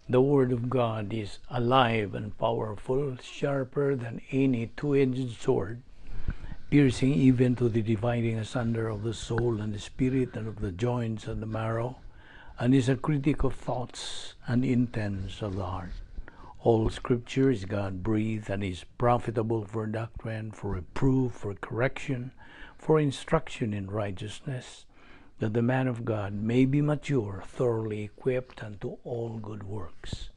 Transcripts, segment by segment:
The Word of God is alive and powerful, sharper than any two-edged sword, piercing even to the dividing asunder of the soul and the spirit and of the joints and the marrow, and is a critic of thoughts and intents of the heart. All Scripture is God-breathed and is profitable for doctrine, for reproof, for correction, for instruction in righteousness, that the man of God may be mature, thoroughly equipped unto all good works.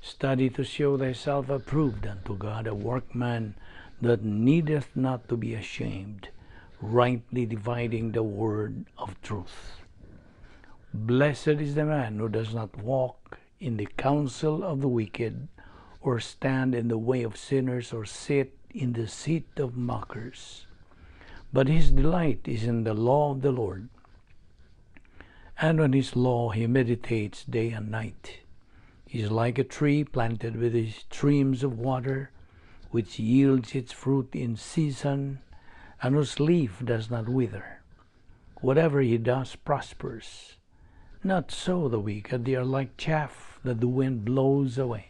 Study to show thyself approved unto God, a workman that needeth not to be ashamed, rightly dividing the word of truth. Blessed is the man who does not walk in the counsel of the wicked, or stand in the way of sinners, or sit in the seat of mockers. But his delight is in the law of the Lord, and on his law he meditates day and night. He is like a tree planted with the streams of water, which yields its fruit in season, and whose leaf does not wither. Whatever he does prospers. Not so the wicked, they are like chaff that the wind blows away.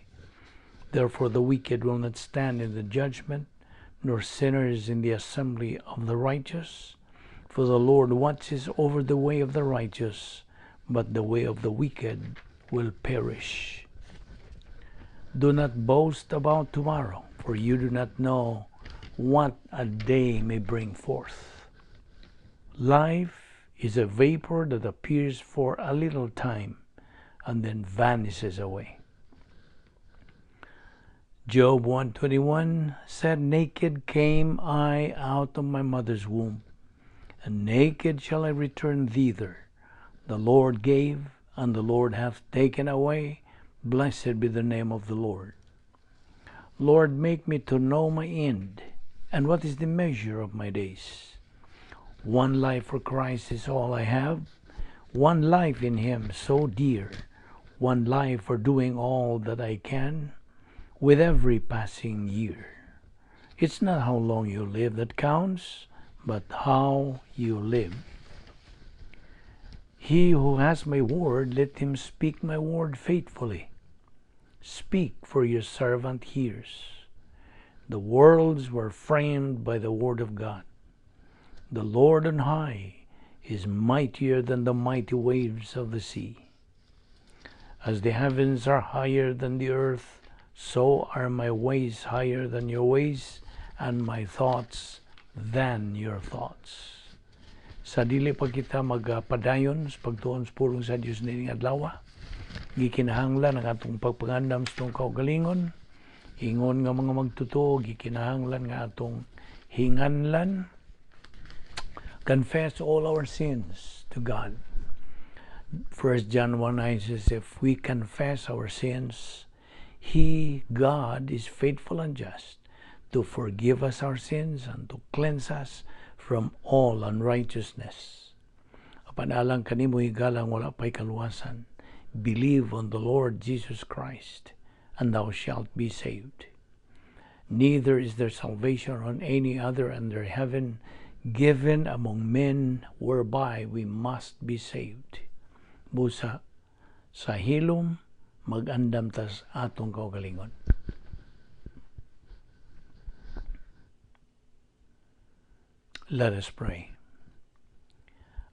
Therefore the wicked will not stand in the judgment, nor sinners in the assembly of the righteous. For the Lord watches over the way of the righteous, but the way of the wicked will perish. Do not boast about tomorrow, for you do not know what a day may bring forth. Life is a vapor that appears for a little time and then vanishes away. Job 1:21 said, "Naked came I out of my mother's womb, and naked shall I return thither. The Lord gave, and the Lord hath taken away. Blessed be the name of the Lord. Lord, make me to know my end, and what is the measure of my days. One life for Christ is all I have, one life in Him so dear, one life for doing all that I can with every passing year. It's not how long you live that counts, but how you live. He who has my word, let him speak my word faithfully. Speak, for your servant hears. The worlds were framed by the word of God. The Lord on high is mightier than the mighty waves of the sea. As the heavens are higher than the earth, so are my ways higher than your ways, and my thoughts than your thoughts." Sa dili pa kita magpadayon sa pagtuon sa pulong sa Dios nining adlaw, gikinahanglan ang atong pagpangandam sa atong kaugalingon. Ingon nga mga magtotoo, gikinahanglan nga atong hinganlan. Confess all our sins to God. 1 John 1:9 says, "If we confess our sins, He, God, is faithful and just to forgive us our sins and to cleanse us from all unrighteousness." Apan alang kanimo, higalang wala pa'y kaluwasan, believe on the Lord Jesus Christ, and thou shalt be saved. Neither is there salvation on any other under heaven given among men whereby we must be saved. Busa, sa hilom, mag-andam tas atong kaugalingon. Let us pray.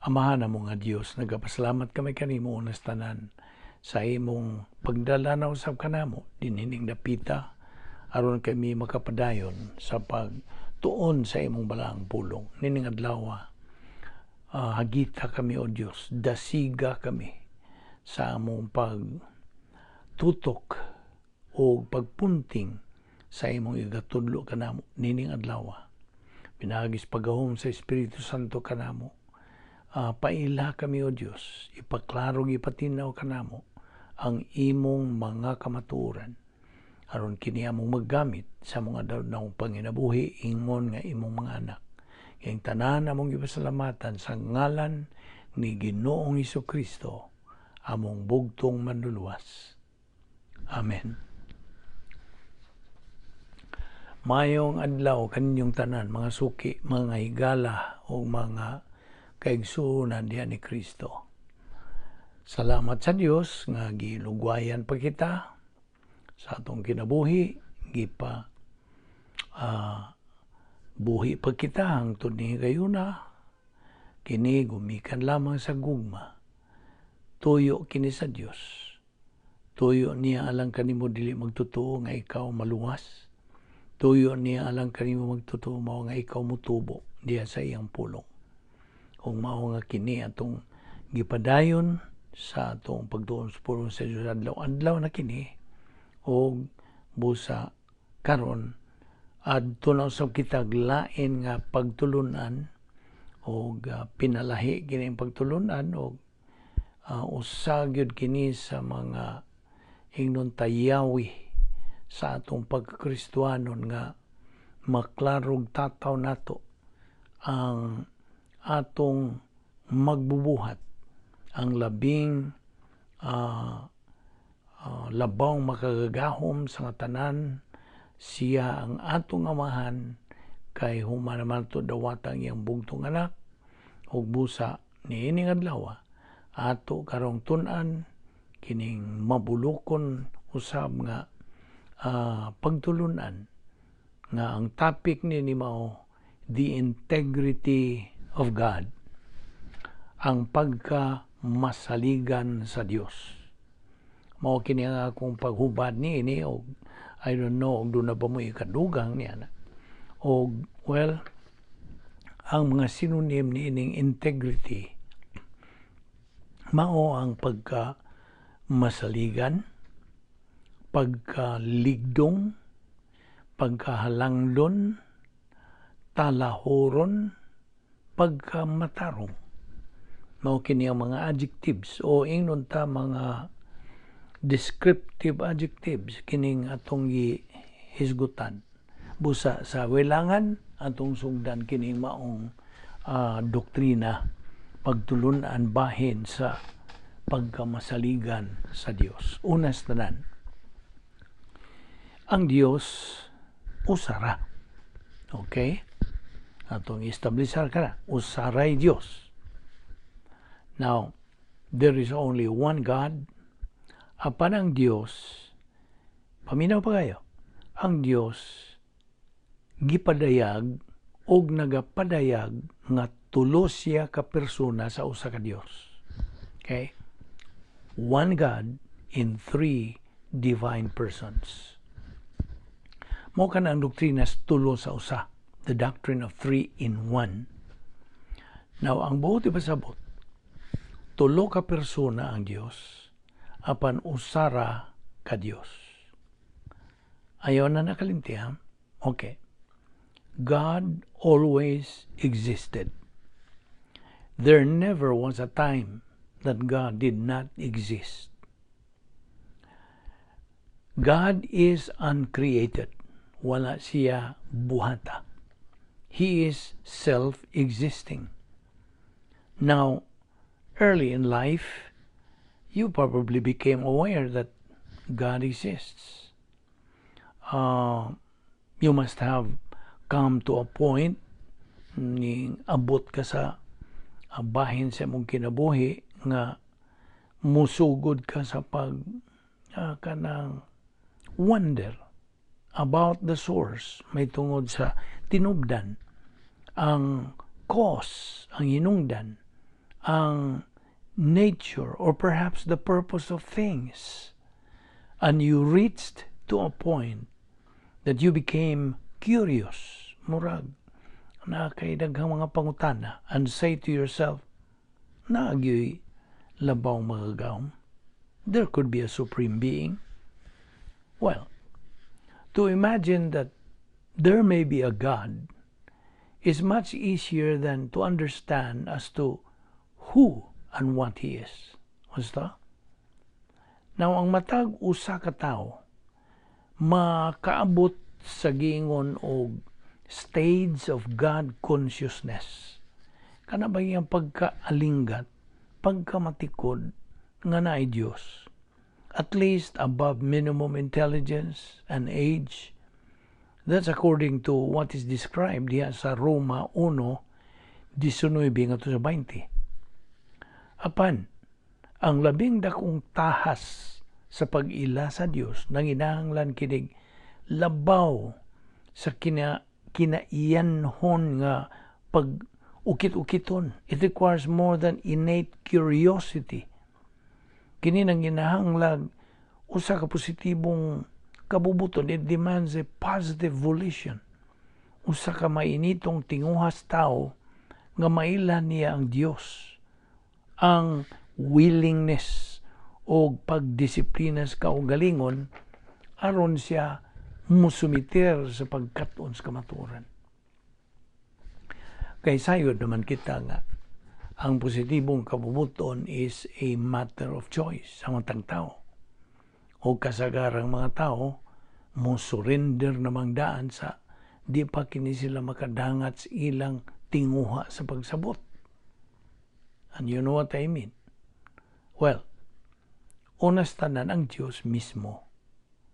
Amahan mo nga Dios, nagapasalamat kami kanimo unas tanan sa imong pagdala na usab kanamo dinhining dapita aron kami makapadayon sa pagtuon sa imong balaang pulong. Nining adlaw, hagita kami o Dios, dasiga kami sa among pagtutok o pagpunting sa imong igatudlo kanamo nining adlaw. Pinaagis pagahom sa Espiritu Santo kanamo. Paila kami o Dios, ipaklarong ipatinaw kanamo ang imong mga kamatuoran. Aron kini among maggamit sa mga adlaw panginabuhi ingon nga imong mga anak. Kayang tanan among ipasalamatan sa ngalan ni Ginoong Hesukristo, among bugtong manluluwas. Amen. Mayong adlaw kaninyong tanan, mga suki, mga higala o mga kaigsuonan diha ni Kristo. Salamat sa Dios nga gilugwayan pa kita sa atong kinabuhi, gipa buhi pa kita hangtod ni higayuna. Kini gumikan lamang sa gugma. Tuyo kini sa Dios. Tuyo niya alang kanimo dili magtotoo nga ikaw maluwas. Tuyo niya alang kanimo magtotoo mao nga ikaw mutubo diha sa iyang pulong. Kung mao nga kini atong gipadayon sa atong pagtuon sa pulong sa Dios, adlaw-adlaw na kini, og busa karon adto na usab kitag lain nga pagtulunan og pinalahi kini ang pagtulunan og usa gyud kini sa mga ingnon tayawi sa atong pagkakristuhanon nga maklarog tataw nato ang atong magbubuhat, ang labing labaw makagagahom sa tanan. Siya ang atong Amahan kay human naman to dawatang iyang bugtong anak. Ug busa niining adlaw ato karong tun-an kining mabulukon usab nga pagtulunan nga ang topic ni mao the integrity of God, ang pagka masaligan sa Dios. Mao kini ang akong paghubad niini, og I don't know og duna ba mo ikadugang niya na. Og well, ang mga synonym niining integrity mao ang pagka masaligan, pagkaligdong, pagkahalangdon, talahoron, pagkamatarong. Mao kini ang mga adjectives o ingnon ta mga descriptive adjectives kining atong gihisgutan. Busa sa wilangan atong sugdan kining maong doktrina, pagtulunan bahin sa pagkamasaligan sa Dios. Unas tanan, ang Dios usara. Okay? Atong establisar ka na, usaray Dios. Now, there is only one God. Apan ang Dios, paminaw pa kayo, ang Dios gipadayag og nagapadayag nga tulo siya ka persona sa usa ka Dios. Okay? One God in three divine persons. Mao kana ang doktrina sa tulo sa usa, the doctrine of three in one. Now, ang buot ipasabot, tulo ka persona ang Dios, apan usara ka Dios. Ayaw na nakalimti, ha? Okay. God always existed. There never was a time that God did not exist. God is uncreated. Wala siya buhata. He is self-existing. Now, early in life, you probably became aware that God exists. You must have come to a point ning abot ka sa bahin sa imong kinabuhi nga musugod ka sa pag kanang wonder about the source, may tungod sa tinubdan, ang cause, ang hinungdan, ang nature, or perhaps the purpose of things. And you reached to a point that you became curious, murag na kay daghang mga pangutana, and say to yourself, naa gyoy labaw makagagahom. There could be a supreme being. Well, to imagine that there may be a God is much easier than to understand as to who and what He is. Basta? Now, ang matag usa ka tawo makaabot sa giingon og stage of God consciousness. Kana ba iyang pagkaalinggat, pagkamatikod nga naay Dios? At least above minimum intelligence and age. That's according to what is described diha sa Roma 1, 19 ngadto sa 20. Apan, Ang labing dakong tahas sa pag-ila sa Dios, nanginahanglan kinig labaw sa kinaiyanhon nga pag ukit-ukiton. It requires more than innate curiosity. Kini nanginahanglag usa ka positibong kabubuton. It demands a positive volition. Usa ka mainitong tinguhas tao nga maila niya ang Dios. Ang willingness o pagdisiplina sa kaugalingon aron siya musumiter sa pagkat-on sa kamatuoran. Kay sayod naman kita nga ang positibong kabubuton is a matter of choice sa matag tao. O kasagarang mga tao mo surrender namang daan sa di pa kini sila makadangat sa ilang tinguha sa pagsabot. And you know what I mean? Well, unas tanan, ang Dios mismo.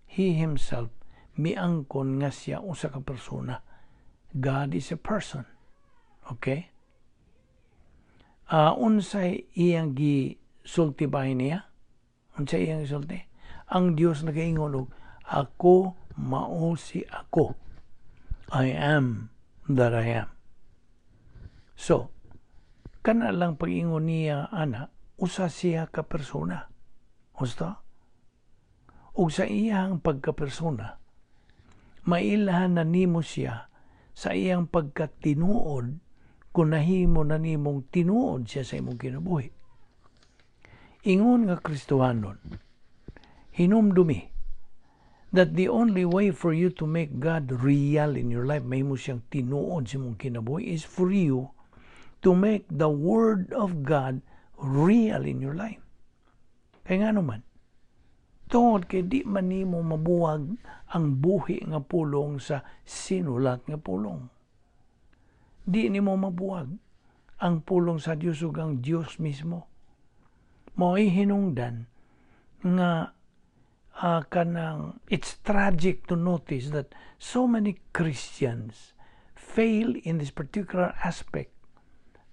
He himself miangkon nga siya usa ka persona. God is a person. Okay? Unsay iyang gisulti bahin niya? Unsay iyang gisulti? Ang Dios nagaingon og "Ako mao si ako." "I am that I am." So, kana lang pag-ingon niya ana, usa siya ka persona. Husto? Ug sa iyang pagkapersona, mailhan na nimo siya sa iyang pagkatinuod kung nahimo na nimong tinuod siya sa imong kinabuhi. Ingon nga Kristohanon, hinumdumi that the only way for you to make God real in your life, mahimo siyang tinuod sa imong kinabuhi, is for you to make the Word of God real in your life. Kaya nga naman, tungod kay di man nimo mabuwag ang buhi nga pulong sa sinulat nga pulong. Di nimo mabuwag ang pulong sa Dios ug ang Dios mismo. Mao'y hinungdan nga kanang it's tragic to notice that so many Christians fail in this particular aspect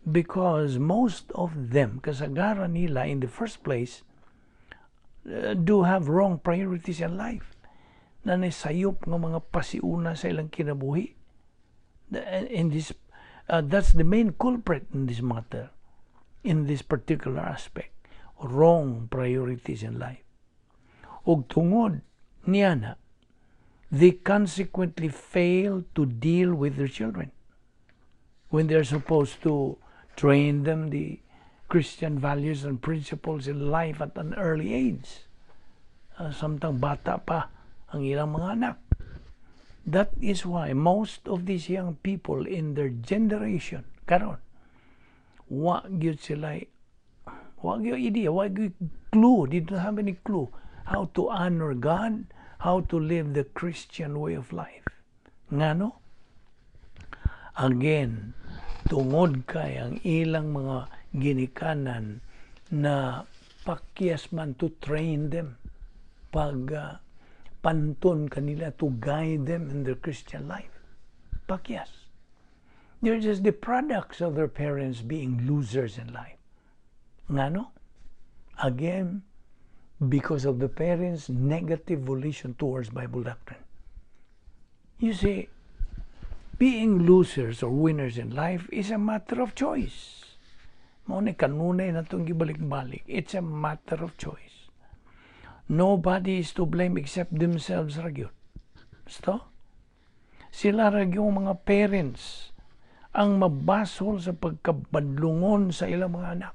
because most of them, kasagaran nila in the first place, do have wrong priorities in life na sayop nga mga pasiuna sa ilang kinabuhi. In this that's the main culprit in this matter, in this particular aspect, wrong priorities in life. Ug tungod niya na, they consequently fail to deal with their children when they're supposed to train them the Christian values and principles in life at an early age. Samtang bata pa ang ilang mga anak. That is why most of these young people in their generation karon, wa gyud sila, wa gyud idea, wa gyud clue, they don't have any clue how to honor God, how to live the Christian way of life. Ngano? Again, tungod kay ang ilang mga ginikanan na pakyas man to train them, pag panton kanila to guide them in their Christian life. Pakyas. They're just the products of their parents being losers in life. Ngano? Again, because of the parents' negative volition towards Bible doctrine. You see, being losers or winners in life is a matter of choice. Mao ni kanunay na itong gibalik-balik. It's a matter of choice. Nobody is to blame except themselves ra gyud. Basta? Sila ra gyud mga parents ang mabasol sa pagkabadlungon sa ilang mga anak.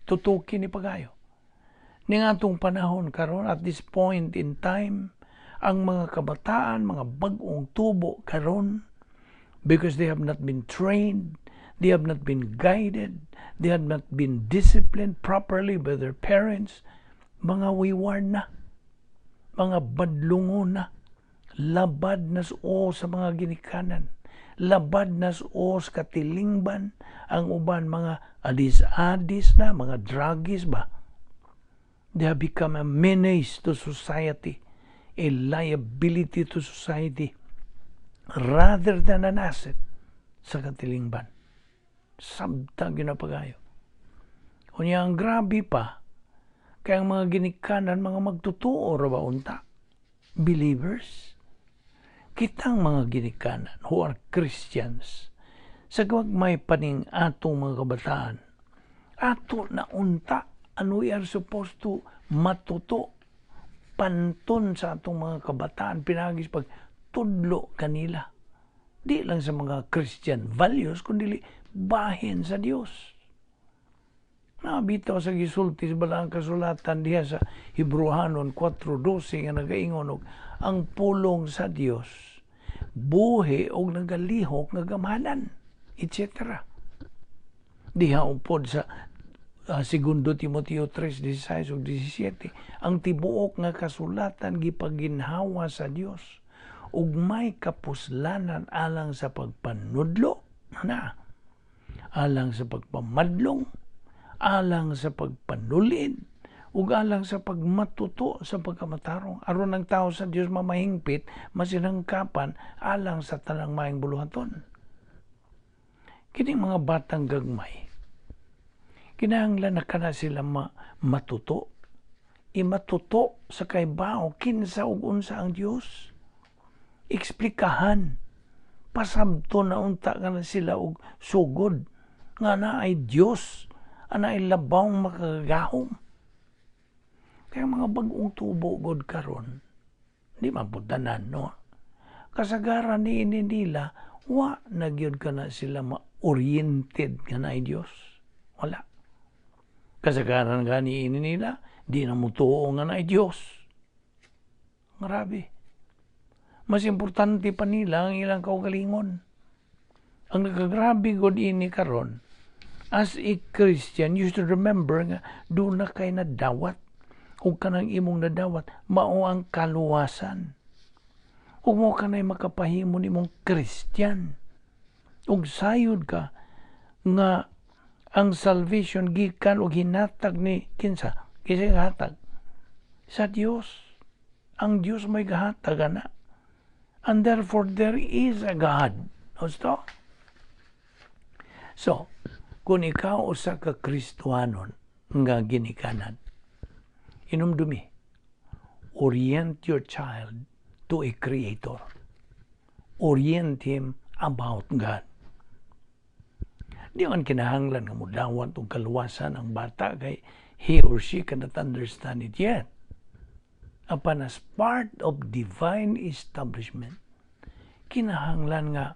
Tutuki ni pagayo. Ning atong panahon karon, at this point in time, ang mga kabataan, mga bag-ong tubo karon, because they have not been trained, they have not been guided, they have not been disciplined properly by their parents, mga wayward na, mga badlungon na, labad na sa mga ginikanan, labad na sa katilingban, ang uban mga adis-adis na, mga druggies ba? They have become a menace to society, a liability to society, rather than an asset sa katilingban. Sabta ginapagayo. Unya ang grabe pa, kay ang mga ginikanan, mga magtutuo ra ba unta? Believers. Kitang mga ginikanan who are Christians, sa gagmay paning atong mga kabataan, ato na unta, and we are supposed to matuto panton sa atong mga kabataan pinaagi sa pagtudlo kanila. Di lang sa mga Christian values, kundi bahin sa Dios. Nabitaw sa gisulti sa Balaang Kasulatan diha sa Hebreohanon 4:12 nga nagaingon og ang pulong sa Dios buhi og nagalihok nga gamhanan, etc. Diha upod sa Segundo Timoteo 3:16 ug 17, ang tibuok nga kasulatan gipaginhawa sa Dios ug may kapuslanan alang sa pagpanudlo na, alang sa pagpamadlong, alang sa pagpanulid, ug alang sa pagmatuto sa pagkamatarong, aron ang tao sa Dios mamahingpit, masinangkapan alang sa tanang maayong buluhaton. Kining mga batang gagmay, kinahanglan na kana sila matuto, imatuto sa kaybaw kinsa ug unsa ang Dios. Eksplikahan, pasabto na unta kana sila og sugod nga naay Dios, anay labaw makagagahom. Kaya mga bag-ong tubo god karon, di man pud tanan, no? Kasagaran ni ini nila, wa na gyud kana sila ma-oriented nga naay Dios. Wala. Kasagaran gani ini nila, di na mutuo nga naay Dios. Grabe. Mas importante pa nila ang ilang kaugalingon. Ang nagagrabe god ini karon, as a Christian, you should remember nga doon na kay nadawat. Ug kanang imong nadawat, mao ang kaluwasan. Ug mo kanay makapahimo nimong Christian. Ug sayod ka nga ang salvation gikan og hinatag ni kinsa? Kinsa hatag? Sa Dios. Ang Dios may gahatag ana. And therefore there is a God. Gusto? So, kung ikaw usa ka Kristohanon nga ginikanan, inumdumi, orient your child to a creator. Orient him about God. Di man kinahanglan nga mudawat og kaluwasan ang bata kay he or she cannot understand it yet. Apan as part of divine establishment, kinahanglan nga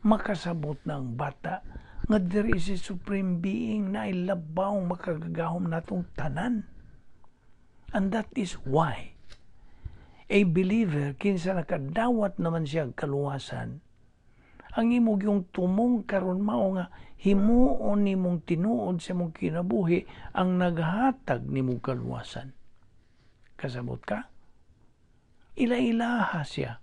makasabot na ang bata nga there is a supreme being na labaw makagagahom natong tanan. And that is why a believer, kinsa nakadawat naman siya kaluwasan, ang imong yung tumong karon mao nga himuon nimong tinuod sa imong kinabuhi ang naghatag nimong kaluwasan. Kasabot ka? Ila-ilaha siya.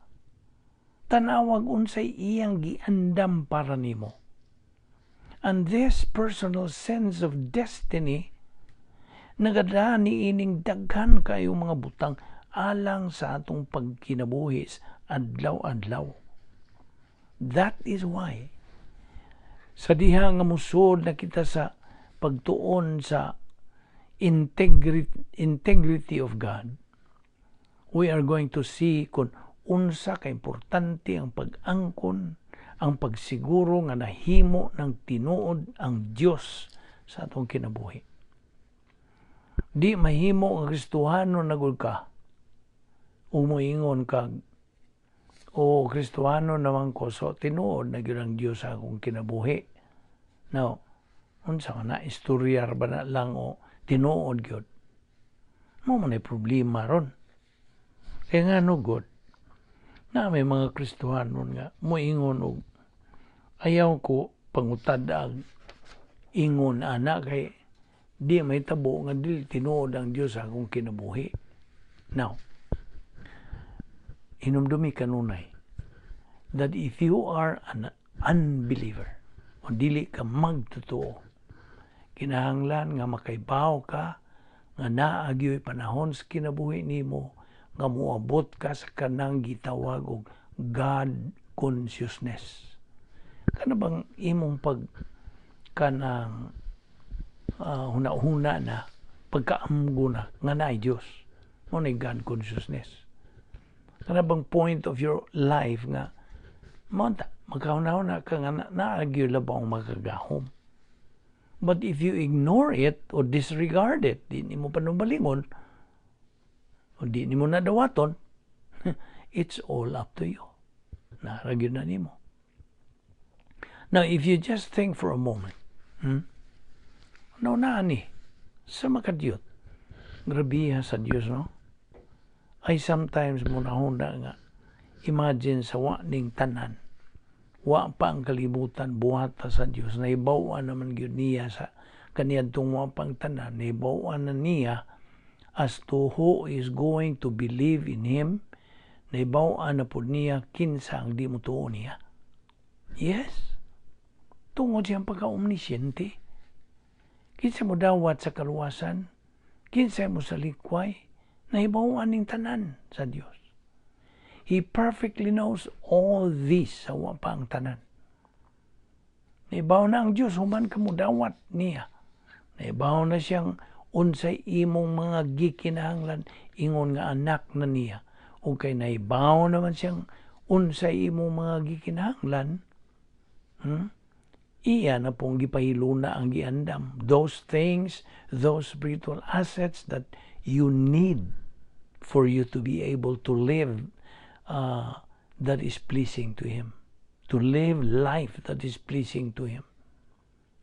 Tanawag unsay iyang giandam para nimo. And this personal sense of destiny nagadani ining daghan kayo mga butang alang sa atong pagkinabuhi adlaw-adlaw. That is why sa diha nga musod na kita sa pagtuon sa integrity of God, we are going to see kung unsa ka importante ang pag-angkon, ang pagsiguro nga nahimo ng tinuod ang Dios sa atong kinabuhi. Di mahimo ang Kristohano na gud ka. Umuingon kag, "O Kristohano naman ko, so tinuod na gyud ang Dios sa akong kinabuhi." Now, unsa ka na, istorya ba na lang o tinuod gyud? Mao man ay problema ron. Kaya nga no god, na may mga Kristohano nga muingon og ayaw ko pangutad ang ingon ana kay di may tabo nga dili tinuod ang Dios sa akong kinabuhi. Now, hinumdumi kanunay that if you are an unbeliever o dili ka magtotoo, kinahanglan nga makaibaw ka nga naa gyoy panahon sa kinabuhi nimo nga moabot ka sa kanang gitawag og God consciousness. Kana bang imong pag kanang huna-huna na, pagkaamgo na nga naay Dios. Mao na God consciousness. Kana bang point of your life nga mao ta magkahuna-huna ka nga naa gyud labawng makagahom. But if you ignore it or disregard it, di nimo panubalingon, o di nimo nadawaton, it's all up to you. Naa ra gyud na nimo. Now, if you just think for a moment, No, ni sa makadyot, grabiha sa Dios, no? Ay sometimes mohunahuna nga, imagine sa wa ning tanan, wa pa ang kalibutan, buhata sa Dios, nahibaw-an naman gyud niya sa kaniadtong wa pang tanan, nahibaw-an na niya as to who is going to believe in Him, nahibaw-an na pud niya kinsa ang di motuo niya. Yes. Tungod siyang pagka-omnisciente. Kinsa mo dawat sa kaluwasan, kinsa mo sa likway, nahibaw-an ning tanan sa Dios. He perfectly knows all this sa wa pa ang tanan. Nahibaw na ang Dios human ka mo dawat niya. Nahibaw na siyang unsay imong mga gikinahanglan ingon nga anak na niya. O kay nahibaw naman siyang unsay imong mga gikinahanglan, Iya na pong gipahiluna ang giandam. Those things, those spiritual assets that you need for you to be able to live that is pleasing to Him. To live life that is pleasing to Him.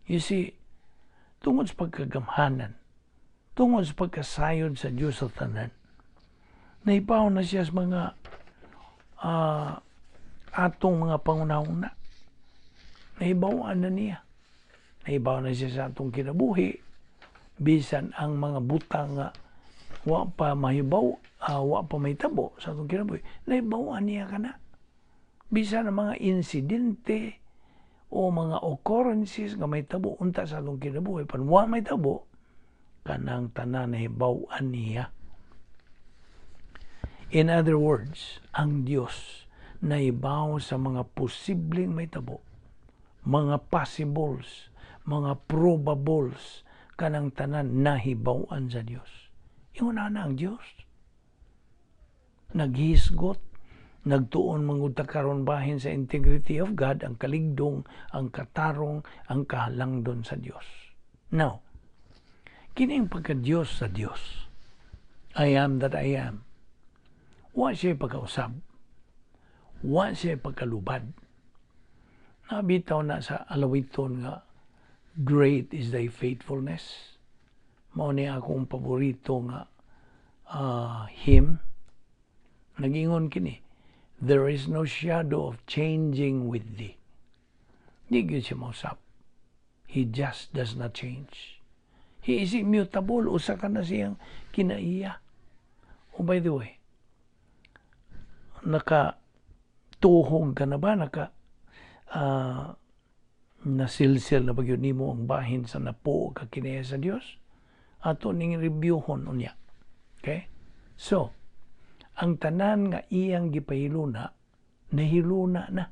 You see, tungod sa pagkagamhanan, tungod sa pagkasayod sa Diyos sa tanan, nahibaw na siya sa mga atong mga panghunahuna. Nahibaw-an na niya. Nahibaw na siya sa atong kinabuhi, bisan ang mga butang nga wa pa mahibaw, wa pa mahitabo sa atong kinabuhi, nahibaw-an niya kana. Bisan ang mga insidente o mga occurrences nga mahitabo unta sa atong kinabuhi, pan wa mahitabo, kanang tanan nahibaw-an niya. In other words, ang Dios nahibaw sa mga posibleng mahitabo, mga possibles, mga probables, kanang tanan nahibaw-an sa Dios. Ingon na ang Dios. Naghisgot, nagtuon man gud ta karon bahin sa integrity of God, ang kaligdong, ang katarong, ang kahalangdon sa Dios. Now, kining pagka-Dios sa Dios, I am that I am. Wa siya pagkausab. Wa siya pagkalubad. Nabitaw na sa alawiton nga "Great is thy faithfulness." Mao ni akong paborito nga hymn. Nagingon kini, "There is no shadow of changing with thee." Di gyud siya mausap. He just does not change. He is immutable. Usa ka na siyang kinaiya. Oh, by the way, naka tuhog ka na ba? Naka nasilsil na ba gyud nimo ang bahin sa napuo ka kinaiya sa Dios? Ato ning reviewhon unya. Okay? So, ang tanan nga iyang gipahiluna, nahiluna na.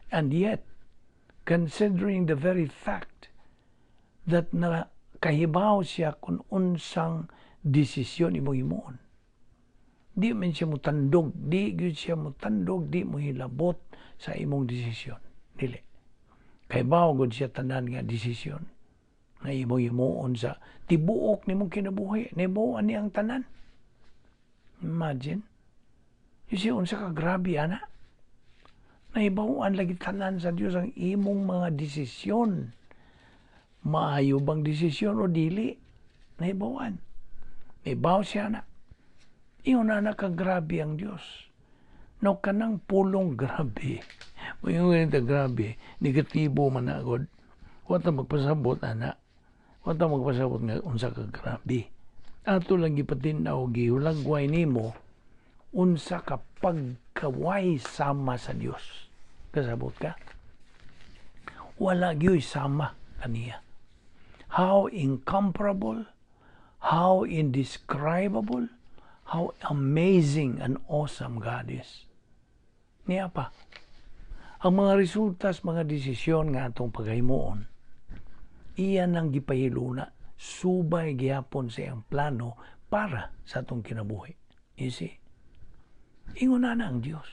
And yet, considering the very fact that na kahibaw siya kung unsang desisyon imong himuon, di man siya mutandog, di gyud siya mutandog, di mo hilabot sa imong desisyon. Dili. Kahibaw gud siya tanan nga desisyon nga imong himuon sa tibuok nimong kinabuhi. Nahibaw-an niya ang tanan. Imagine. You see, unsa ka grabe ana. Nahibaw-an lagi tanan sa Dios ang imong mga desisyon. Maayo bang desisyon o dili? Nahibaw-an. Nahibaw siya na. Ingon na kagrabe ang Dios. No, kanang pulong grabe. Moingon ta grabe, negatibo man na gud. Wa ta magpasabot ana. Wa ta magpasabot nga unsa ka grabe. Ato lang gipatin-aw, gihulagway nimo unsa ka pagkaway sama sa Dios. Kasabot ka? Wala gyud sama kaniya. How incomparable, how indescribable, how amazing and awesome God is. Niya pa, ang mga resulta sa mga desisyon nga atong paghimuon, Iya nang gipahiluna subay gihapon sa iyang plano para sa atong kinabuhi. You see? Ingon na ang Dios.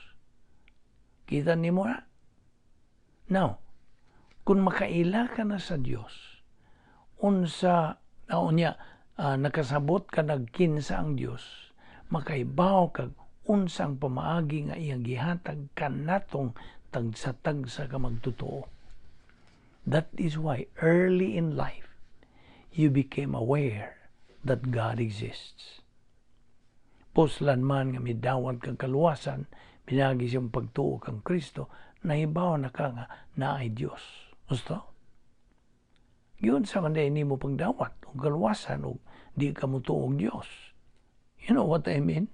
Kita nimo na? Now, kung makaila ka na sa Dios, unsa unya nakasabot ka nagkinsa ang Dios, makaibaw kag unsang pamaagi nga iyang gihatag kanatong tagsa-tagsa ka magtotoo. That is why early in life you became aware that God exists. Puslan man nga midawat kang kaluwasan, pinagi siyang pagtuo kang Kristo, nahibaw na ka nga naay Dios. Gusto? Yun sa man nimo pagdawat og kaluwasan og di ka motuo og Dios. You know what I mean?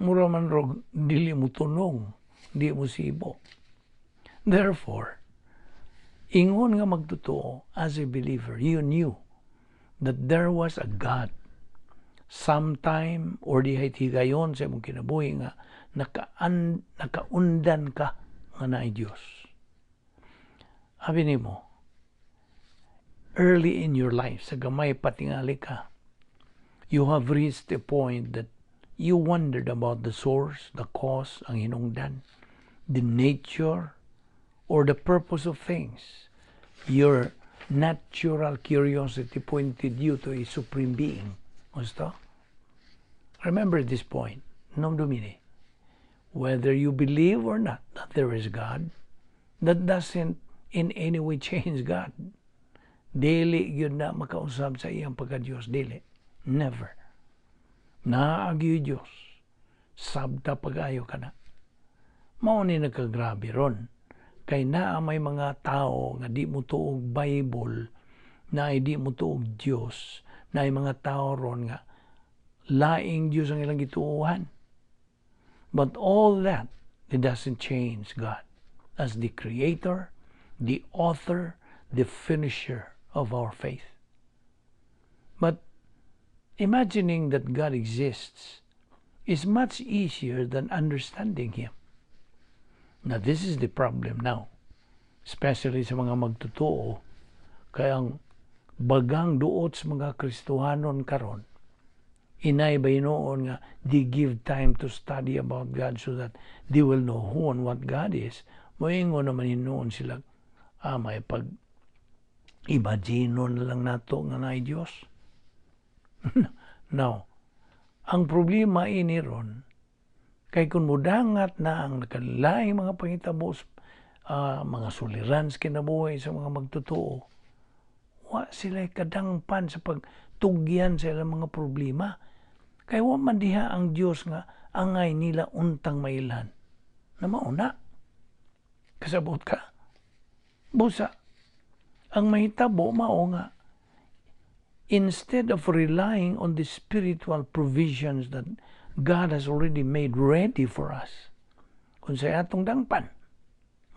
Mura man rog dili mo tunong, di mo sibo. Therefore, ingon nga magtotoo, as a believer, you knew that there was a God sometime or dihay higayon sa imong kinabuhi nga nakaundan ka nga naay Dios. Abi nimo, early in your life, sa gamay patingali ka, you have reached a point that you wondered about the source, the cause, ang hinungdan, the nature, or the purpose of things. Your natural curiosity pointed you to a supreme being. Gusto? Remember this point. Hinumdumi. Whether you believe or not that there is God, that doesn't in any way change God. Dili gyud na makausab sa iyang pagka-Diyos. Dili. Never. Naa gyuy Diyos. Sabta pag-ayo ka na. Mao ni nagkagrabe ron. Kay naa may mga tao nga di mo tuog Bible, na di mo tuog Diyos, na mga tao ron nga laing Diyos ang ilang gituohan. But all that, it doesn't change God as the creator, the author, the finisher of our faith. But imagining that God exists is much easier than understanding Him. Now, this is the problem now, especially sa mga magtotoo, kaya ang bagang duot sa mga Kristohanon karon, inay ba hinuon nga they give time to study about God so that they will know who and what God is? Moingon naman hinuon sila, may pag imagine na lang nato nga naay Dios. Now, ang problema ini ron, kay kung mudangat na ang nakalaing mga pangitabo, mga suliran sa kinabuhi sa mga magtotoo, wa sila kadangpan sa pagtugyan sa ilang mga problema. Kay wa man diha ang Dios nga angay nila untang mailhan. Na mauna. Kasabot ka? Busa, ang mahitabo mao nga instead of relying on the spiritual provisions that God has already made ready for us, kung sa atong dangpan,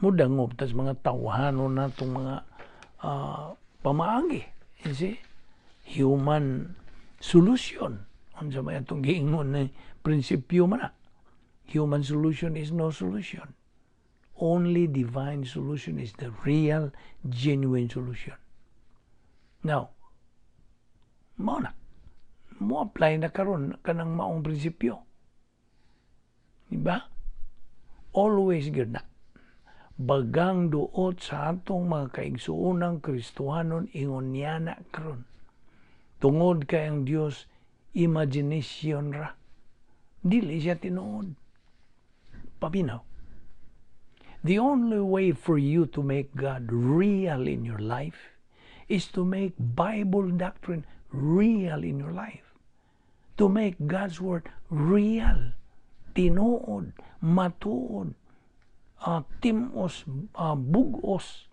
mudangop tas mga tawhanon natong mga pamaagi. You see? Human solution. Unsa may atong giingon na prinsipyo man na. Human solution is no solution. Only divine solution is the real, genuine solution. Now, mao na. Mo apply na karon kanang maong prinsipyo. Diba? Always gyud na. Bagang duot sa atong mga kaigsuonang Kristohanon ingon niya na karon. Tungod kay ang Dios imagination ra. Dili siya tinuod. Paminaw. The only way for you to make God real in your life is to make Bible doctrine real in your life. To make God's word real. Tinuod, matuod, timos, bugos,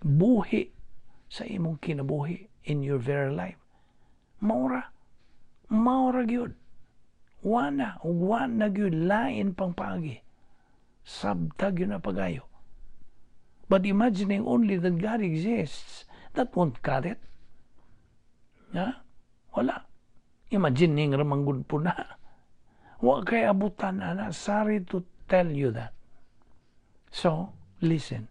buhi sa imong kinabuhi in your very life. Maura. Maura gyud. Wana, wana gyud lain pang paagi. Sabta gyud na pagayo. But imagining only that God exists, that won't cut it. Ha? Wala. Imagining ra man gud po na. Wa kay abutan ana. Sorry to tell you that. So, listen.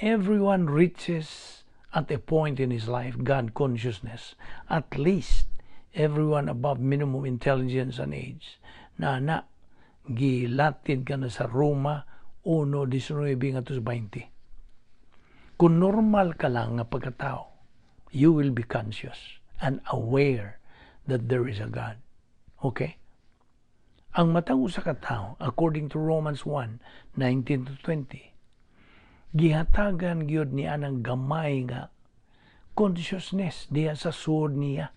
Everyone reaches at a point in his life God consciousness. At least everyone above minimum intelligence and age. Na na gilatid ka na sa Roma 1:19 ngadto sa 20. Kung normal ka lang nga pagkatao, you will be conscious and aware that there is a God. Okay? Ang matag usa ka tawo, according to Romans 1:19 to 20, gihatagan gyud ni anang gamay nga consciousness diha sa sulod niya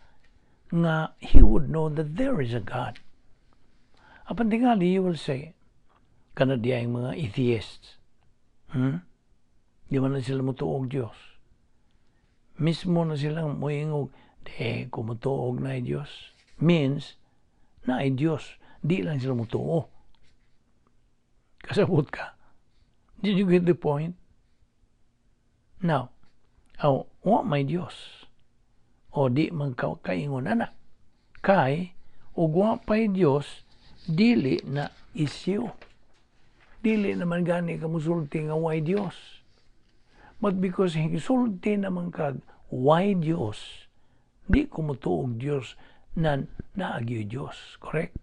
nga he would know that there is a God. Apan tingali you will say, kana diya yung mga atheists. Di man na sila mutuog Diyos. Mismo na silang muingog, "Di ko mutuog na Diyos." Means, na ay Diyos. Di lang sila mutuo. Kasabot ka? Did you get the point? Now, aw, wa may Diyos. O di man ka kaingon ana. Kay, ug wa pa'y Diyos, dili na issue. Dili naman gani ka musulti nga way Diyos. But because hisulti naman kag way Diyos, di ko mutuog Diyos na naagyo Diyos. Correct?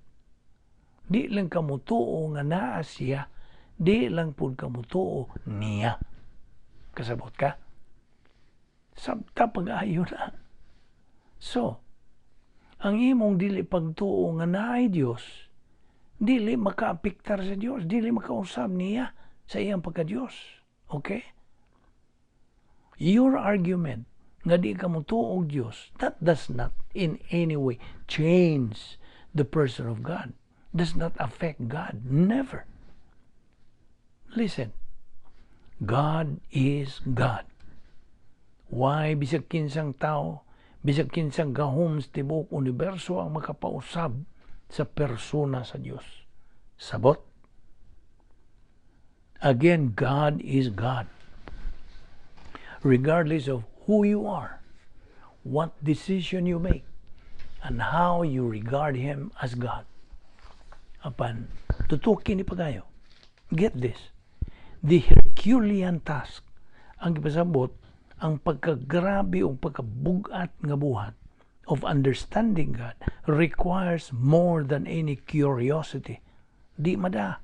Di lang ka mutuo nga naa siya, di lang pud ka mutuo niya. Kasabot ka? Sabta pag-ayo na. So, ang imong dili pagtuo nga naay Dios, dili makaapektar sa Dios, dili makausab niya sa iyang pagka-Dios. Okay? Your argument nga di ka mutuo og Dios, that does not in any way change the person of God. Does not affect God. Never. Listen. God is God. Why bisag kinsang tao, bisag kinsang gahom sa tibuok universo ang makapausab sa persona sa Dios? Sabot? Again, God is God. Regardless of who you are, what decision you make, and how you regard Him as God. Apan, tutukin ni pagayo. Get this. The Herculean task, ang gipasabot, ang pagkagrabe o pagkabugat nga buhat of understanding God requires more than any curiosity. Di mada.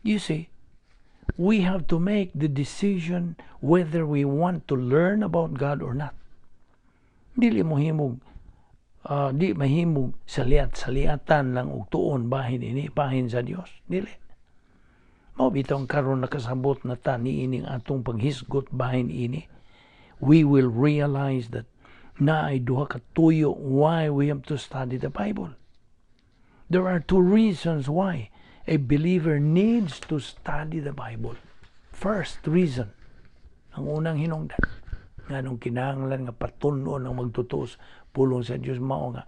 You see, we have to make the decision whether we want to learn about God or not. Dili mo himog di mahimog saliat-saliatan lang og tuon bahin ini bahin sa Dios. Dili. Mao bitaw ang karon nakasabot na ta niining atong paghisgot bahin ini. We will realize that naay duha ka tuyo why we have to study the Bible. There are two reasons why a believer needs to study the Bible. First reason, ang unang hinungdan, nganong kinahanglan nga patun-on ang magtotoo sa pulong sa Dios mao nga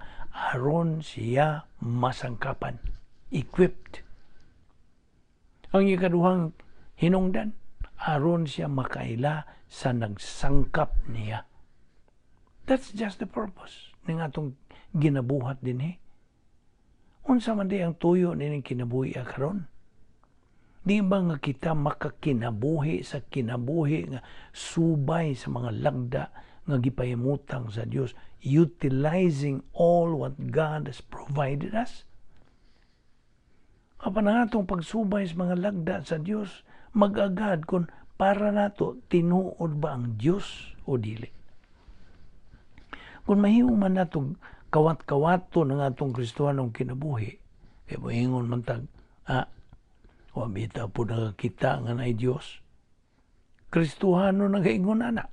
aron siya masangkapan, equipped. Ang ikaduhang hinungdan, aron siya makaila sa nagsangkap niya. That's just the purpose ning atong ginabuhat dinhi. Unsa man di ang tuyo nining kinabuhi karon? Di ba nga kita makakinabuhi sa kinabuhi nga subay sa mga lagda nga gipahimutang sa Dios, utilizing all what God has provided us? Apan ang atong pagsubay sa mga lagda sa Dios, mag-agad kung para nato tinuod ba ang Dios o dili. Kung mahimo man nato kawat-kawato ng atong Kristohanong kinabuhi, kay moingon man tag, "Ah, wa bitaw po nakakita nga naay Dios." Kristohano nagaingon ana.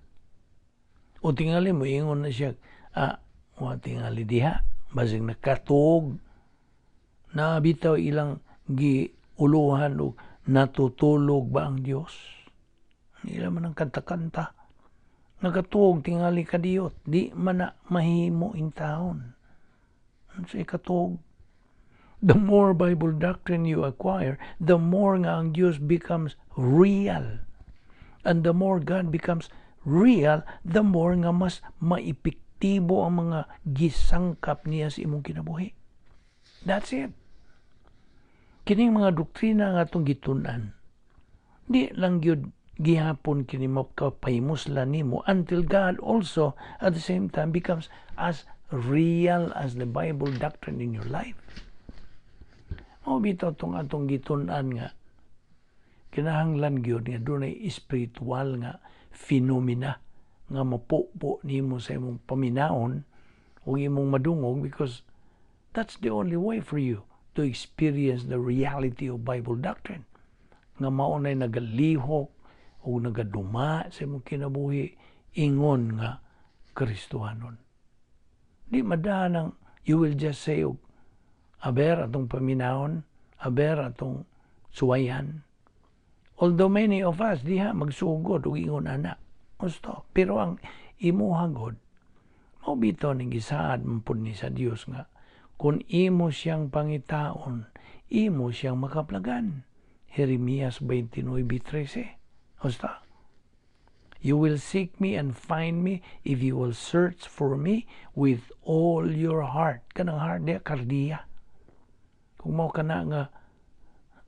O tingali mo ingon na siya, "Ah, wa tingali diha, basig nakatuog na bitaw ilang giuluhan o natutulog ba ang Dios." Ila man ang kanta-kanta. Nakatuog tingali kadiyot, di man na mahimo in taon. Sa ikatuog. The more Bible doctrine you acquire, the more nga ang Dios becomes real. And the more God becomes real, the more nga mas maepektibo ang mga gisangkap niya sa imong kinabuhi. That's it. Kining mga doktrina nga atong gitun-an, di lang gyud Gihapon kini makapahimuslan nimo until God also at the same time becomes as real as the Bible doctrine in your life. Mao bitaw tong atong gitun-an nga kinahanglan gyud nga dunay espiritual nga phenomena nga mapupo nimo sa imong paminaon o imong madungog, because that's the only way for you to experience the reality of Bible doctrine nga mao nay nagalihok o nagaduma sa imong kinabuhi ingon nga Kristohanon. Di madahan ang you will just say, "Aber atong paminahon, aber atong suwayan." Although many of us diha magsugod og ingon ana. Gusto. Pero ang imuha god, mao bitaw ning gisaad man pud ni sa Dios nga kung imo siyang pangitaon, imo siyang makaplagan. Jeremias 29:13. Basta. "You will seek me and find me if you will search for me with all your heart." Kanang heart diya, kardiya. Kung mao kana nga,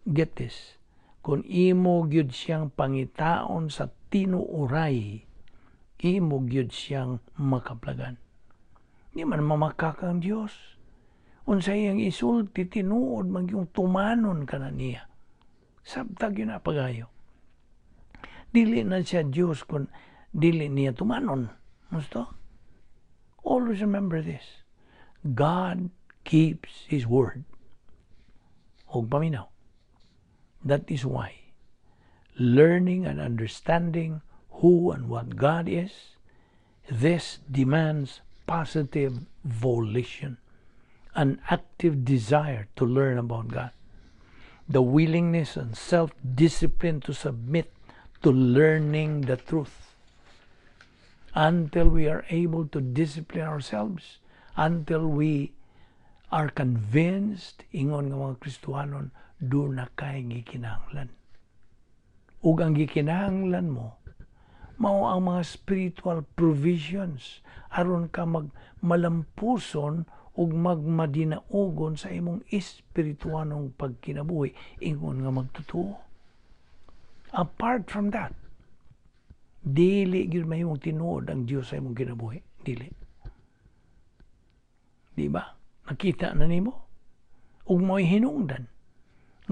get this, kung imo gyud siyang pangitaon sa tinuoray, imo gyud siyang makaplagan. Di man mamakak ang Dios. Unsa iyang isulti, tinuod man yung tumanon ka na niya. Sabtag yun na pagayo. Dili na siya Diyos kung dili niya tumanon. Gusto? Always remember this. God keeps His word. Og paminaw. That is why learning and understanding who and what God is, this demands positive volition, an active desire to learn about God, the willingness and self-discipline to submit to learning the truth until we are able to discipline ourselves, until we are convinced, ingon nga mga Kristohanon, duna kay gikinahanglan. Ug ang gikinahanglan mo, mao ang mga spiritual provisions aron ka magmalampuson ug magmadinaugon sa imong espirituanong pagkinabuhi ingon nga magtotoo. Apart from that, dili gyud mahimong tinuod ang Dios sa imong kinabuhi. Dili. Di ba? Nakita na nimo? Ug mo'y hinungdan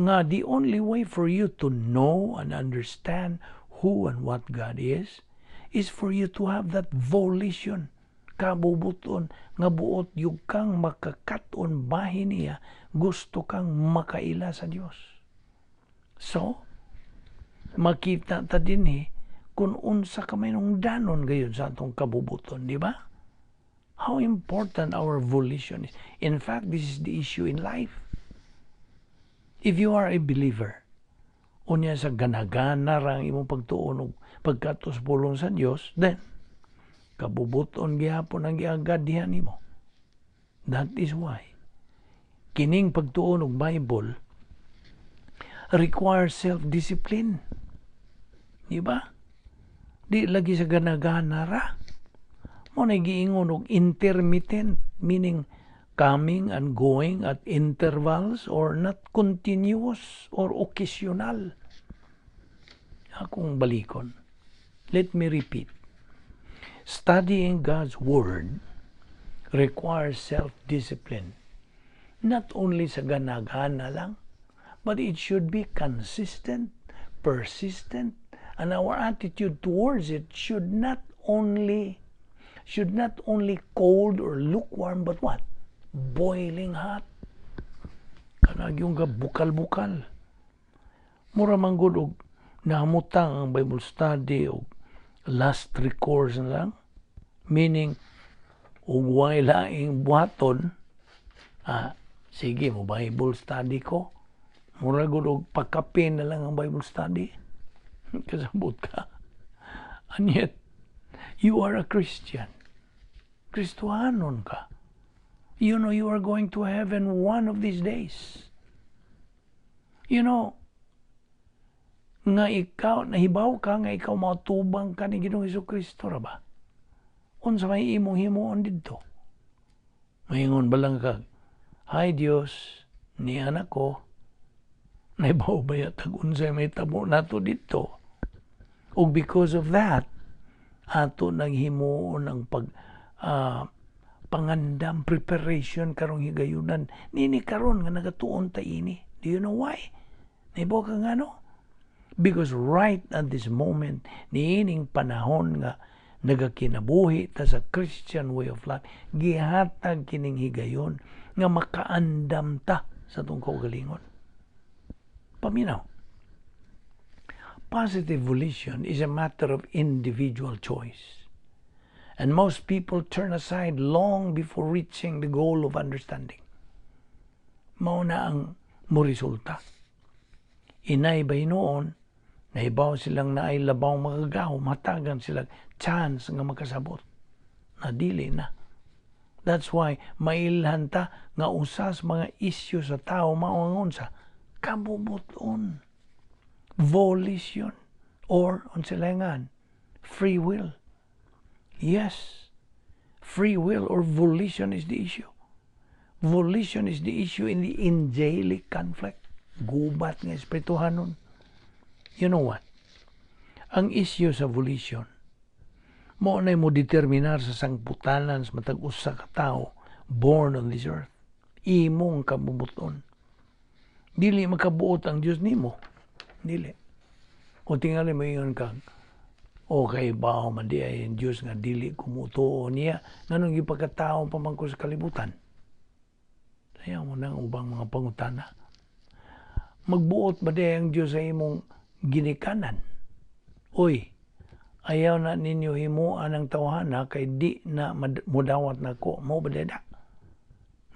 nga the only way for you to know and understand who and what God is for you to have that volition, kabubuton nga buot yung kang makakaton bahin niya, gusto kang makaila sa Dios. So, makita ta dinhi kung unsa ka may danon gayon sa atong kabubuton, di ba? How important our volition is. In fact, this is the issue in life. If you are a believer, unya sa ganagana ra ang imong pagtuon og pagkatos pulong sa Dios, then kabubuton gihapon ang giagad diha nimo. That is why kining pagtuon og Bible requires self-discipline. Di ba? Di lagi sa ganagana ra. Mao na giingon og intermittent, meaning coming and going at intervals or not continuous or occasional. Akong balikon. Let me repeat. Studying God's Word requires self-discipline. Not only sa ganagana lang, but it should be consistent, persistent, and our attitude towards it should not only cold or lukewarm, but what? Boiling hot. Kanang yung bukal-bukal. Mura man gud og nahamutang ang Bible study og last recourse na lang. Meaning, ug way laing buhaton, sige mo Bible study ko. Mura gud og pagkape na lang ang Bible study. Kasabot ka. And yet, you are a Christian. Kristohanon ka. You know you are going to heaven one of these days. Nga ikaw, nahibaw ka nga ikaw matubang ka ni Ginoong Kristo ra ba? Unsa may imong himuon didto? Maingon ba lang ka, "Hi Dios, ni anak ko," nahibaw ba yatag unsay may tabo nato didto? Ug because of that, ato nang himuon ang pag pangandam, preparation karong higayunan nini karon nga nagatuon ta ini. Do you know why? Nahibaw ka ngano? Because right at this moment, niining panahon nga nagakinabuhi ta sa Christian way of life, gihatag kining higayon nga makaandam ta sa atong kaugalingon. Paminaw. Positive volition is a matter of individual choice. And most people turn aside long before reaching the goal of understanding. Mao na ang moresulta. Inay ba hinuon, nahibaw silang naay labaw makagahom, hatagan sila chance nga makasabot. Na dili na. That's why mailhan ta nga usas mga isyu sa tao mao ang unsa? Kabubuton. Volition or unsa nga free will. Yes, free will or volition is the issue. Volition is the issue in the angelic conflict. Gubat nga espirituhanon. You know what? Ang issue sa volition, mao na mo determinar sa sangputanan sa matag usa ka tawo born on this earth. Imong kabubuton. Dili makabuot ang Dios nimo. Dili. Kung tingali mo ingon kag, okay ba man di ay ang Diyos nga dili kumutuo niya, nganong gipagkatao pa man ko sa kalibutan? Ayaw mo nang ubang mga pangutana. Magbuot ba di ang Diyos sa imong ginikanan? Uy, ayaw na ninyo himuan ang tawhana kay di na mudawat na ko. Mo ba da?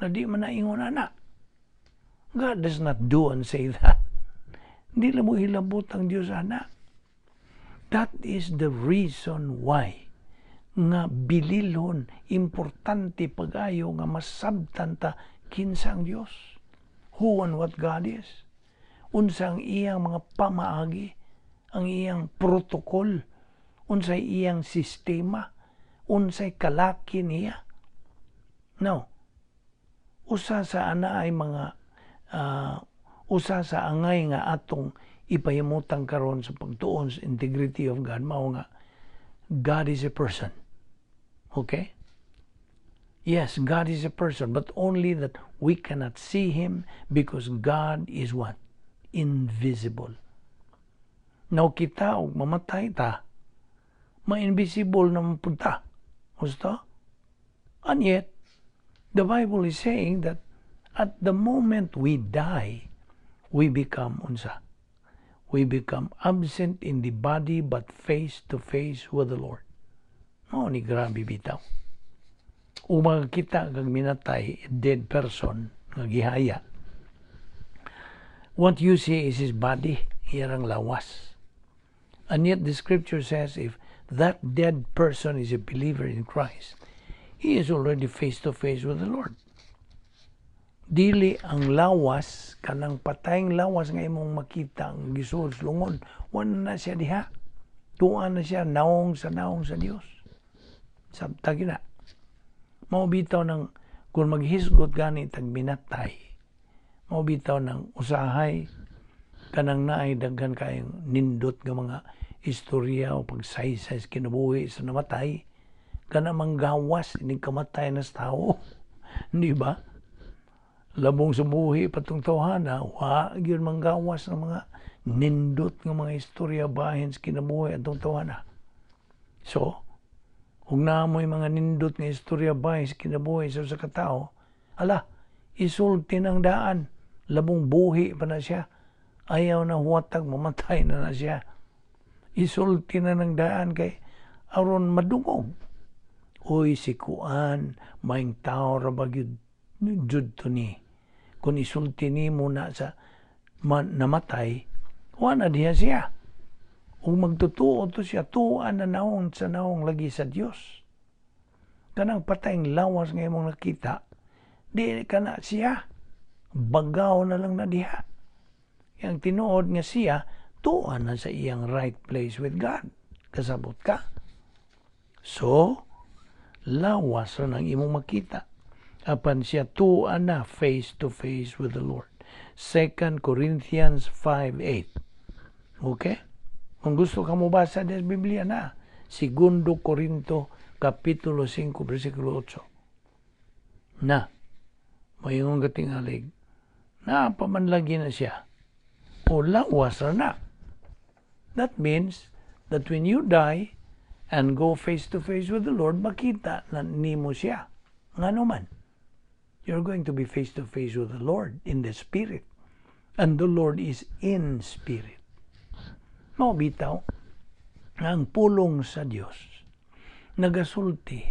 Na di man na ingon ana. God does not do and say that. Hindi lang mo hilabot ang Diyos ana. That is the reason why nga bililhon, importante pag-ayo nga masabtan ta kinsa ang Dios. Who and what God is. Unsa ang iyang mga pamaagi, ang iyang protocol, unsay iyang sistema, unsay kalaki niya. Now, usa sa ana ay mga usa sa angay nga atong ipahimutang karon sa pagtuon sa integrity of God mao nga God is a person. Okay? Yes, God is a person, but only that we cannot see Him because God is what? Invisible. Now kita og mamatay ta, ma-invisible na mapunta. Gusto? And yet, the Bible is saying that at the moment we die, we become unsa? We become absent in the body but face to face with the Lord. Mao ni grabe bitaw. Ug makakita kag minatay, dead person nga gihaya. What you see is his body, iyang lawas. And yet the scripture says if that dead person is a believer in Christ, he is already face to face with the Lord. Dili ang lawas, kanang patayng lawas nga imong makita ang gisuod sa lungon, wala na siya diha. Tuan na siya naong sa naong sa Dios. Sabta gina. Mao bitaw ng kung maghisgot gani tag minatay, mao bitaw ng usahay kanang naay daghan kayong nindot nga mga istorya o pagsaysay sa kinabuhi sa namatay, kana manggawas inig kamatay na sa tao. Di ba? Labong sa buhi patong tawhana, wa gyud manggawas ng mga nindot nga mga istorya bahin sa kinabuhi atong tawhana. So, kung naamoy mga nindot nga istorya bahin sa kinabuhi sa usa ka tawo, ala, isulti ng daan, labong buhi pa na siya. Ayaw na huwatag, mamatay na na siya. Isulti na ng daan kay aron madungog. Uy, si Kuan, maing tao ra ba gyud jud to ni. Kung isulti nimo na sa man, namatay, wa na diha siya. Ug magtutuo to siya, tuan na naong sa naong lagi sa Dios. Kanang patayng lawas nga imong nakita, di kana siya. Bagaw na lang na diha. Yang tinuod nga siya, tuan na sa iyang right place with God. Kasabot ka? So, lawas ra nang imong makita. Apan siya tuan na face to face with the Lord. 2 Corinthians 5:8. Okay? Kung gusto ka mo basa sa Biblia na, Segundo Corinto, Kapitulo 5, versikulo 8. Na, moingon katingalig, naa pa man lagi na siya. O lawas na. That means that when you die and go face to face with the Lord, makita na nimo siya. Ngano man, you're going to be face to face with the Lord in the Spirit. And the Lord is in spirit. Mao bitaw ang pulong sa Dios nagasulti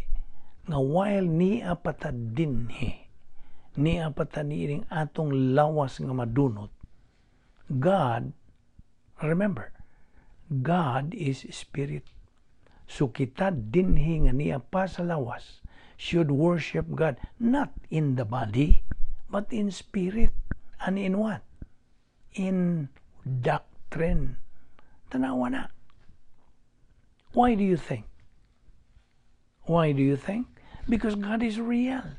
nga while nia pa ta dinhi, nia pa ta niining atong lawas nga madunot, God, remember, God is spirit. So kita dinhi nga nia pa sa lawas should worship God not in the body but in spirit and in what? In doctrine. Tanawa na. Why do you think? Why do you think? Because God is real.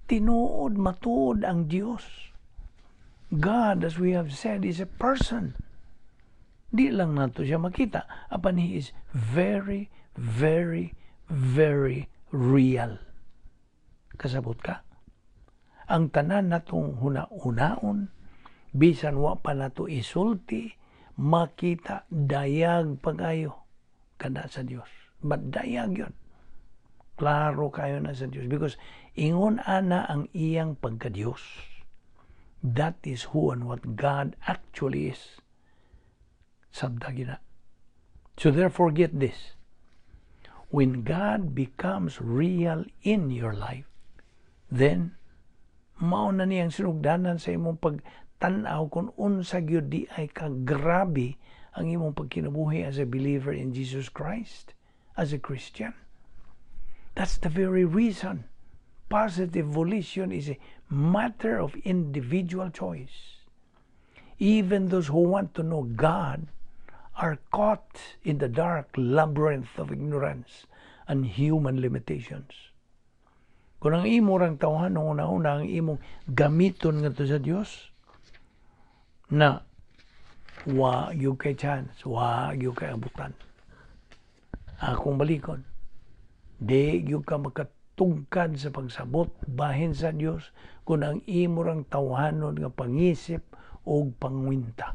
Tinuod, matuod ang Dios. God, as we have said, is a person. Di lang nato siya makita, apan He is very, very, very real. Kasabot ka? Ang tanan natong huna-hunaon, bisan wa pa nato isulti, makita dayag pagayo kada sa Dios. But dayag yun. Klaro kayo na sa Dios because ingon ana ang iyang pagka-Dios. That is who and what God actually is. Sabta gina. So therefore, get this. When God becomes real in your life, then mao na niyang sinugdanan sa imong pagtan-aw kung unsa gyud di ay kagrabe ang imong pagkinabuhi as a believer in Jesus Christ, as a Christian. That's the very reason positive volition is a matter of individual choice. Even those who want to know God are caught in the dark labyrinth of ignorance and human limitations. Kung ang imo rang tawhan una-una ang imong gamiton ngadto sa Dios na wa gyud kay chance, wa gyud kay abutan. Akong balikon, di gyud ka makatungkad sa pagsabot bahin sa Dios kung ang imo rang tawhanon nga pangisip og pangwinta.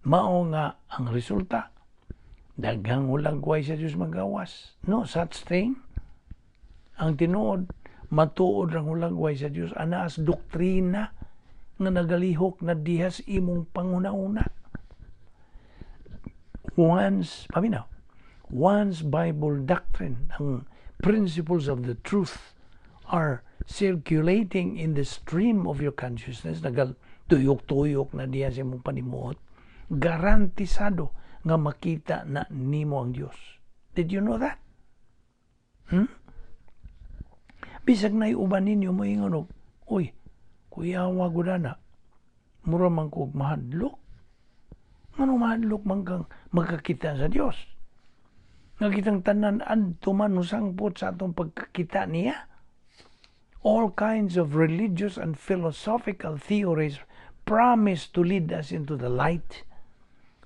Mao nga ang resulta, daghang hulagway sa Dios magawas. No such thing. Ang tinuod, matuod ang hulagway sa Dios ana as doktrina nga nagalihok na dihas imong panguna-una. Once, paminaw, once Bible doctrine, ang principles of the truth are circulating in the stream of your consciousness, nagal tuyok-tuyok na diha sa imong panimuot, garantisado nga makita na nimo ang Dios. Did you know that? Hmm? Bisag na uban ninyo moingon og, "Uy, kuyawa gud ana. Mura man kog mahadlok." Ngano mahadlok man kang magkakita sa Dios? Nga kitang tanan adto man sangpot sa atong pagkakita niya. All kinds of religious and philosophical theories promise to lead us into the light,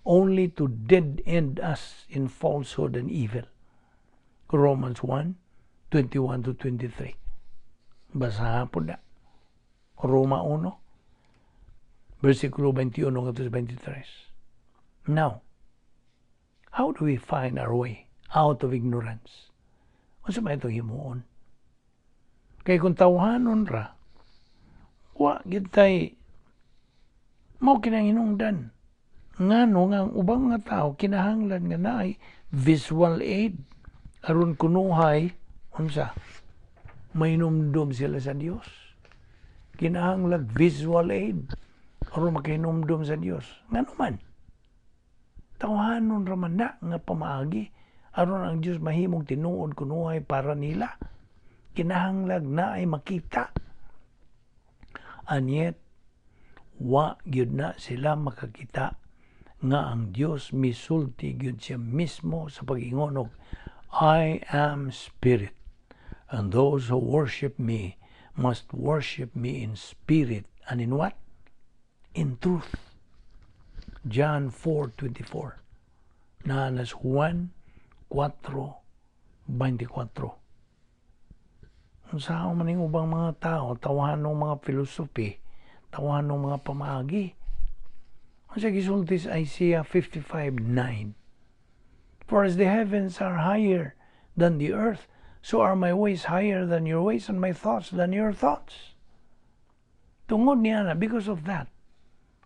only to dead end us in falsehood and evil. Romans 1, 21 to 23. Basahan po na. Roma 1, versikulo 21 ngadto sa 23. Now, how do we find our way out of ignorance? Unsa may itong himuon? Kay kung tawhanon ra, wa gyud tay mao kinang hinungdan. Ngano nga ang ubang nga tao kinahanglan nga naay visual aid aron kunuhay unsa mainumdum sila sa Dios. Kinahanglan visual aid aron makahinumdum sa Dios. Ngano man? Tawhanon ra man na nga pamaagi aron ang Dios mahimong tinuod kunuhay para nila. Kinahanglan na ay makita. And yet, wa gyud na sila makakita nga ang Dios misulti gyud siya mismo sa pag-ingon og, "I am spirit, and those who worship me must worship me in spirit and in what? In truth." John 4:24. Naa na sa Juan 4:24. Unsaon man ning ubang mga tao, tawhanong mga philosophy, tawhanong mga pamaagi? Unsa gisulti sa Isaiah 55:9? "For as the heavens are higher than the earth, so are my ways higher than your ways and my thoughts than your thoughts." Tungod niya na, because of that,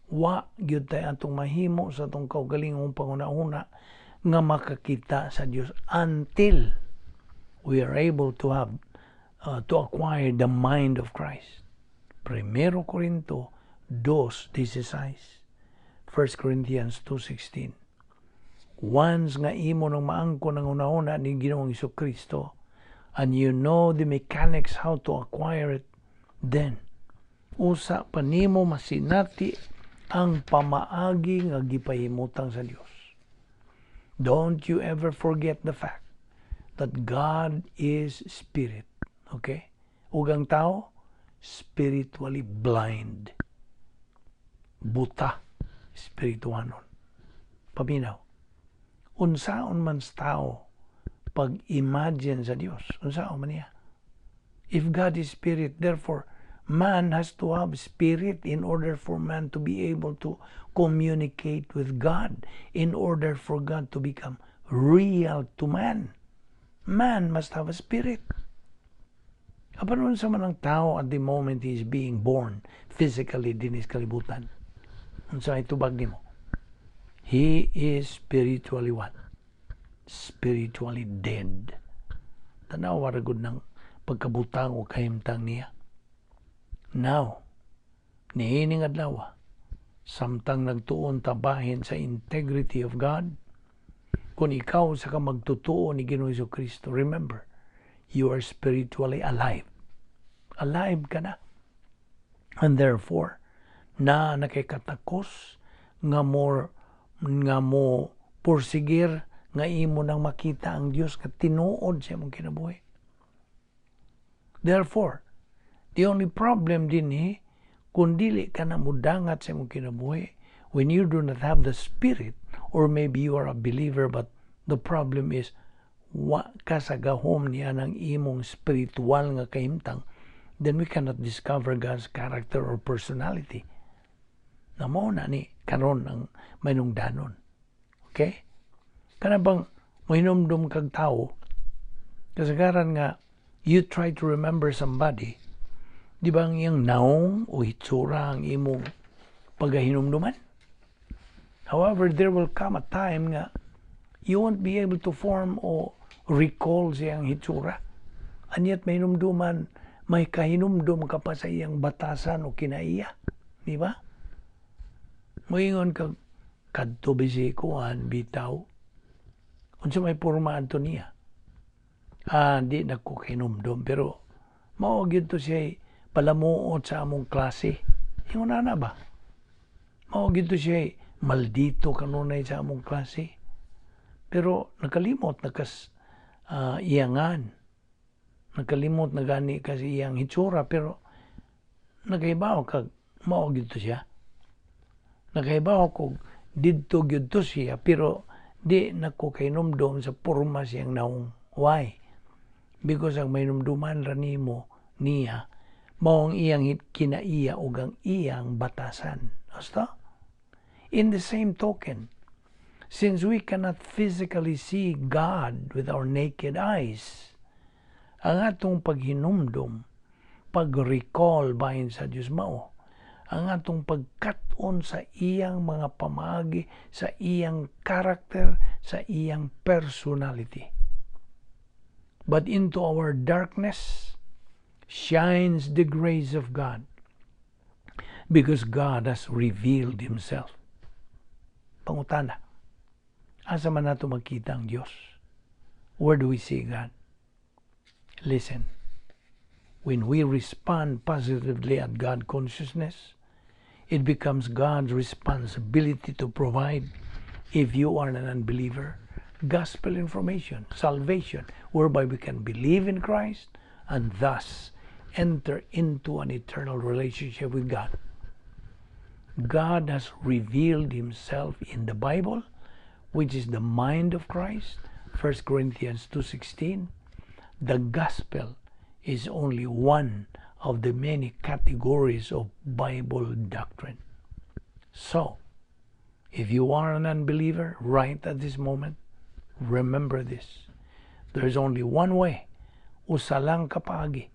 wa gyud tay atong mahimo sa atong kaugalingong panghuna-huna nga makakita sa Dios until we are able to acquire the mind of Christ. Primero Corinto 2:16. 1 Corinthians 2:16. Once nga imo nang maangkon ang hunahuna ni Ginoong Kristo and you know the mechanics how to acquire it, then usa pa nimo masinati ang pamaagi nga gipahimutang sa Dios. Don't you ever forget the fact that God is spirit. Okay? Ug ang tao, spiritually blind. Buta, spirituanon. Paminaw. Unsaon man sa tao pag-imagine sa Dios? Unsaon man niya? If God is spirit, therefore, man has to have spirit in order for man to be able to communicate with God, in order for God to become real to man. Man must have a spirit. Apan unsa man ang tao at the moment he is being born physically dinhi sa kalibutan? Unsa ay tubag nimo? He is spiritually what? Spiritually dead. Tanaw ra gud ng pagkabutang o kahimtang niya. Now, niining adlaw, samtang nagtuon ta bahin sa integrity of God, kung ikaw sa ka magtutuo ni Ginoong Kristo, remember, you are spiritually alive. Alive ka na. And therefore, na nakikatakos nga mo porsigir nga imo nang makita ang Dios nga tinuod sa imong kinabuhi. Therefore, the only problem dinhi, kung dili ka na mudangat sa imong kinabuhi, when you do not have the Spirit, or maybe you are a believer but the problem is wa ka sa gahom niya ng imong spiritual nga kahimtang, then we cannot discover God's character or personality. Na mao na ni karon ang mainungdanon. Okay? Kana bang mohinumdum kag tao, kasagaran nga you try to remember somebody, di ba ang iyang naong o hitsura ang imong pagahinumduman? However, there will come a time nga you won't be able to form o recall siyang hitsura. And yet may hinumduman, may kahinumdum ka pa sa iyang batasan o kinaiya. Di ba? Moingon ka, "Kadto si kuan bitaw? Unsa may porma adto niya? Ah, di na ko kahinumdum, pero mao gyud to siya palamuot sa among klase." Ingon na ba? "Mao gyud to siya maldito kanunay sa among klase." Pero nakalimot na kas iyangan. Nakalimot na gani kasi iyang hitsura, pero nakahibaw kag mao gyud to siya. Nakahibaw kog didto gyud to siya, pero di na ko kahinumdom sa porma siyang naong. Why? Because ang mahinumduman ra nimo niya mao ang iyang kinaiya ug ang iyang batasan. Basta? In the same token, since we cannot physically see God with our naked eyes, ang atong paghinumdom, pag-recall bahin sa Dios mao ang atong pagkat-on sa iyang mga pamaagi, sa iyang karakter, sa iyang personality. But into our darkness shines the grace of God because God has revealed Himself. Pangutana, asa man nato makita ang Dios? Where do we see God? Listen, when we respond positively at God consciousness, it becomes God's responsibility to provide, if you are an unbeliever, gospel information, salvation, whereby we can believe in Christ and thus enter into an eternal relationship with God. God has revealed Himself in the Bible, which is the mind of Christ, 1 Corinthians 2:16. The gospel is only one of the many categories of Bible doctrine. So, if you are an unbeliever right at this moment, remember this. There's only one way, usa lang ka paagi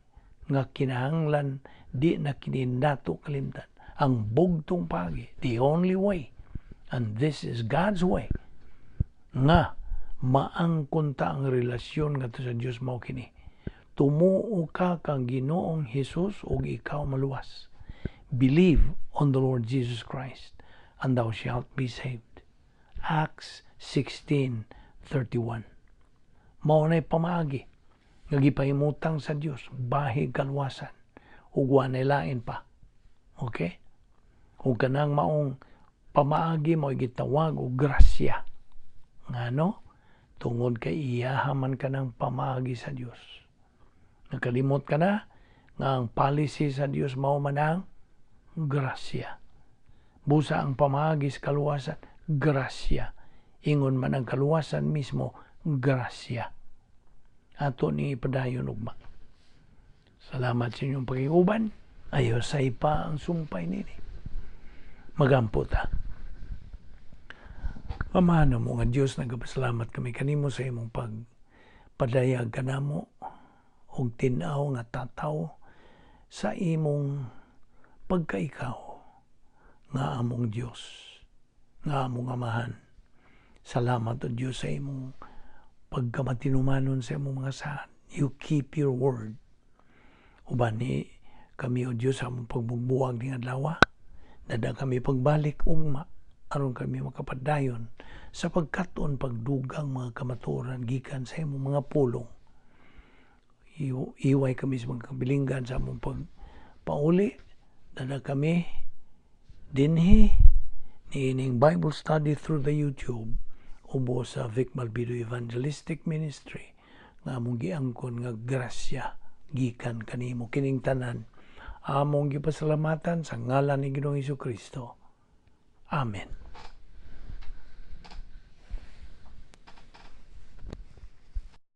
nga kinahanglan di na kini nato kalimtan. Ang bugtong paagi, the only way, and this is God's way, nga maangkon ta ang relasyon ngadto sa Dios mao kini. Tumuo ka kang Ginoong Hesus ug ikaw maluwas. Believe on the Lord Jesus Christ and thou shalt be saved. Acts 16:31. Mao nay pamaagi nga gipahimutang sa Dios bahig kaluwasan ug wa nay lain pa. Okay? Ug kanang maong pamaagi mao gitawag og grasya. Ngano? Tungod kay iyaha man kanang pamaagi sa Dios. Nakalimot ka na nga ang policy sa Dios mao man ang grasya. Busa ang pamaagi sa kaluwasan, grasya. Ingon man ang kaluwasan mismo, grasya. Ato ni ipadayon ugma. Salamat sa inyong pakiguban. Ayo say pa ang sumpay nini. Magampo ta. Amahan namo nga Dios, nagapasalamat kami kanimo sa imong pagpadayag kanamo og tin-aw nga tataw sa imong pagkaikaw nga among Dios, nga among Amahan. Salamat, O Dios, sa imong pagkamatinumanon sa imong mga saad. You keep your word. Uban ni kami, O Dios, sa among pagbugbuwag ning adlaw. Dada kami pagbalik ugma aron kami makapadayon sa pagkat-on, pagdugang mga kamatuoran gikan sa imong mga pulong. Iway kami sa mga kabilinggan sa among pagpauli. Dada kami dinhi niining Bible study through the YouTube ubo sa Vic Malvido Evangelistic Ministry nga among giangkon nga grasya gikan kanimo. Kining tanan among gipasalamatan sa ngalan ni Ginoong Kristo. Amen.